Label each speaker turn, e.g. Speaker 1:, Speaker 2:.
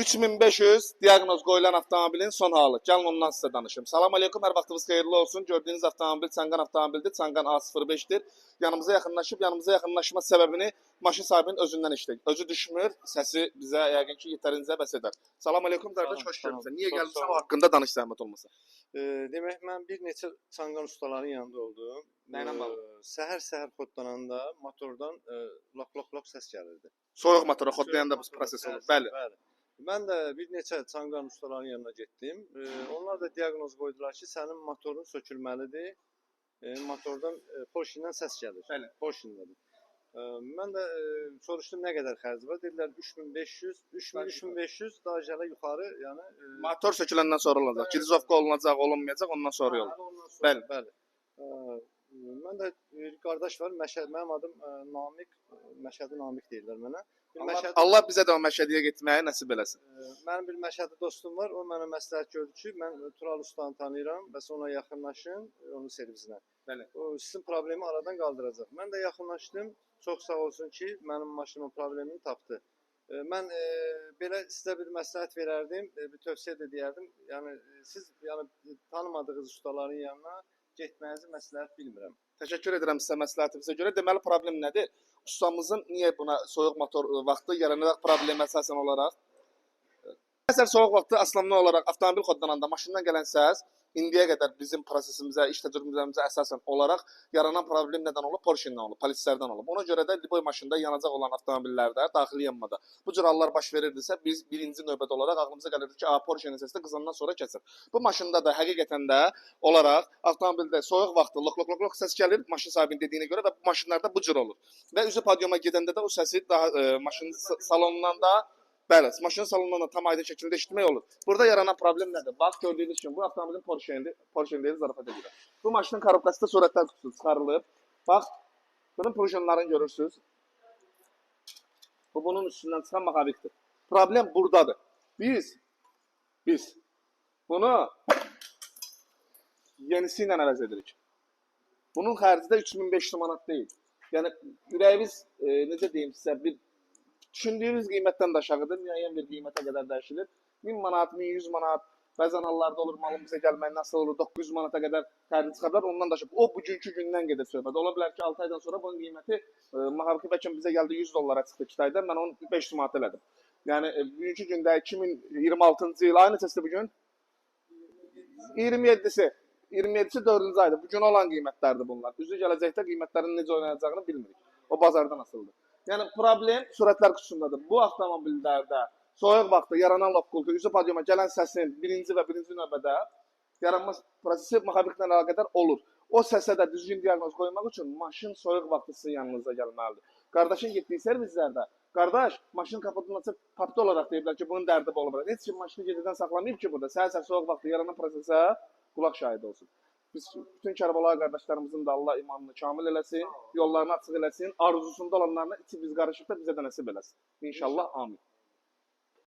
Speaker 1: 3500 diaqnoz qoyulan avtomobilin son halı. Gəlin ondan sizə danışım. Salam aleykum, hər vaxtınız xeyirli olsun. Gördüyünüz avtomobil Changan avtomobildir. Changan A05-dir. Yanımıza yaxınlaşıb, yanımıza yaxınlaşma səbəbini maşın sahibinin özündən eşitdik. Özü düşmür, səsi bizə yəqin ki yetərincə bəs edər. Salam aleykum qardaş,
Speaker 2: Salam,
Speaker 1: xoş
Speaker 2: salam.
Speaker 1: gəlmisən. Niyə
Speaker 2: Çox
Speaker 1: gəlmisən,
Speaker 2: sağ
Speaker 1: o
Speaker 2: ol.
Speaker 1: haqqında danış zəhmət olmasa.
Speaker 2: Demək mən bir neçə Changan ustaların yanında oldum.
Speaker 1: Nə ilə bağlı?
Speaker 2: Səhər-səhər xodlananda motordan lok lok lok səs gəlirdi.
Speaker 1: Soyuq motora xodlayanda bu
Speaker 2: Soyuq motora
Speaker 1: proses olur.
Speaker 2: səhər-səhər,
Speaker 1: Bəli.
Speaker 2: Bəli. Mən də bir neçə Changan ustaların yanına getdim. Onlar da diaqnoz qoydular ki, sənin motorun sökülməlidir. Motordan Porsche-dən səs gəlir.
Speaker 1: Bəli.
Speaker 2: Porsche-dədir. Mən də soruşdum nə qədər xərci var? Dedilər 3500, 3000, 3500 daha gələ yuxarı, yəni
Speaker 1: Motor söküləndən sonra olacaq. Gilzovka olunacaq, olunmayacaq, ondan sonra olur.
Speaker 2: Hələ ondan sonra,
Speaker 1: Bəli.
Speaker 2: Bəli. Mən də bir qardaş var, Məşəd, mənim adım Namiq, Məşədi Namiq deyirlər mənə. Bir
Speaker 1: Allah,
Speaker 2: Məşədi,
Speaker 1: Allah bizə də o Məşədiyə getməyi nəsib eləsin.
Speaker 2: Mənim bir Məşədi dostum var, o mənə məsləhət gördü ki, mən Tural ustanı tanıyıram, bəs ona yaxınlaşın, onun servisinə.
Speaker 1: Bəli.
Speaker 2: O sizin problemi aradan qaldıracaq. Mən də yaxınlaşdım, çox sağ olsun ki, mənim maşınımın problemini tapdı. Mən belə sizə bir məsləhət verərdim, bir tövsiyə də deyərdim. Yəni siz yəni tanımadığınız ustaların yanına getməyinizi məsləhət bilmirəm.
Speaker 1: Təşəkkür edirəm sizə məsləhətinizə görə. Deməli problem nədir? Ustamızın niyə buna soyuq motor vaxtı yaranacaq problem əsasən olaraq? Məsələn, soyuq vaxtı aslanma olaraq avtomobil xodlananda maşından gələn səs indiyə qədər bizim prosesimizə, iş təcrübəmizə əsasən olaraq yaranan problem nədən olub? Porsche-dən olub, polislərdən olub. Ona görə də liboy maşında yanacaq olan avtomobillərdə, daxili yanmada bu cür hallar baş verirdisə, biz birinci növbədə olaraq ağlımıza gəlirdi ki, a, Porsche-nin səsi də qızandan sonra kəsir. Bu maşında da həqiqətən də olaraq avtomobildə soyuq vaxtı loq loq loq loq səs gəlir maşın sahibinin dediyinə görə və bu maşınlarda bu cür olur. Və üzü podyuma gedəndə də o səsi daha maşının salonundan da, bəli, maşının salonundan da tam aydın şəkildə eşitmək olur. Burada yaranan problem nədir? Bax gördüyünüz kimi bu avtomobilin Porsche-dir. Porsche deyil, zarafata görə. Bu maşının korobkası da surətlər qutusu çıxarılıb. Bax, bunun prujinlarını görürsüz. Bu bunun üstündən çıxan maxavikdir. Problem buradadır. Biz bunu yenisi ilə əvəz edirik. Bunun xərci də 3500 manat deyil. Yəni ürəyimiz necə deyim sizə, bir düşündüyümüz qiymətdən də aşağıdır. Müəyyən bir qiymətə qədər dəyişilir. 1000 manat, 1100 manat, bəzən hallarda olur malın bizə gəlməyi nasıl olur 900 manata qədər xərci çıxa bilər, ondan da aşağı. O bugünkü gündən gedir söhbət. Ola bilər ki 6 aydan sonra bunun qiyməti Mahaviki bəlkə bizə gəldi 100 dollara çıxdı Kitaydan. Mən onu 500 manat elədim. Yəni bugünkü gündə 2026-cı il ayın neçəsidir bu gün? 27-si. 27-si 4-cü aydır. Bu gün olan qiymətlərdir bunlar. Düzü gələcəkdə qiymətlərin necə oynayacağını bilmirik. O bazardan asılıdır. Yəni problem sürətlər qutusundadır. Bu avtomobillərdə soyuq vaxtı yaranan loqqultu, üzü podyuma gələn səsin birinci və birinci növbədə yaranma prosesi maxaviklə əlaqədar olur. O səsə də düzgün diaqnoz qoymaq üçün maşın soyuq vaxtı sizin yanınıza gəlməlidir. Qardaşın getdiyi servislərdə qardaş maşın kapotunu açıb papda olaraq deyiblər ki, bunun dərdi bu ola bilər. Heç kim maşını gecədən saxlamayıb ki, burada səhər-səhər soyuq vaxtı yaranan prosesə qulaq şahidi olsun. Biz bütün Kərbəlayı qardaşlarımızın da Allah imanını kamil eləsin, yollarını açıq eləsin, arzusunda olanlarına içi biz qarışıq da bizə də nəsib eləsin. İnşallah, amin.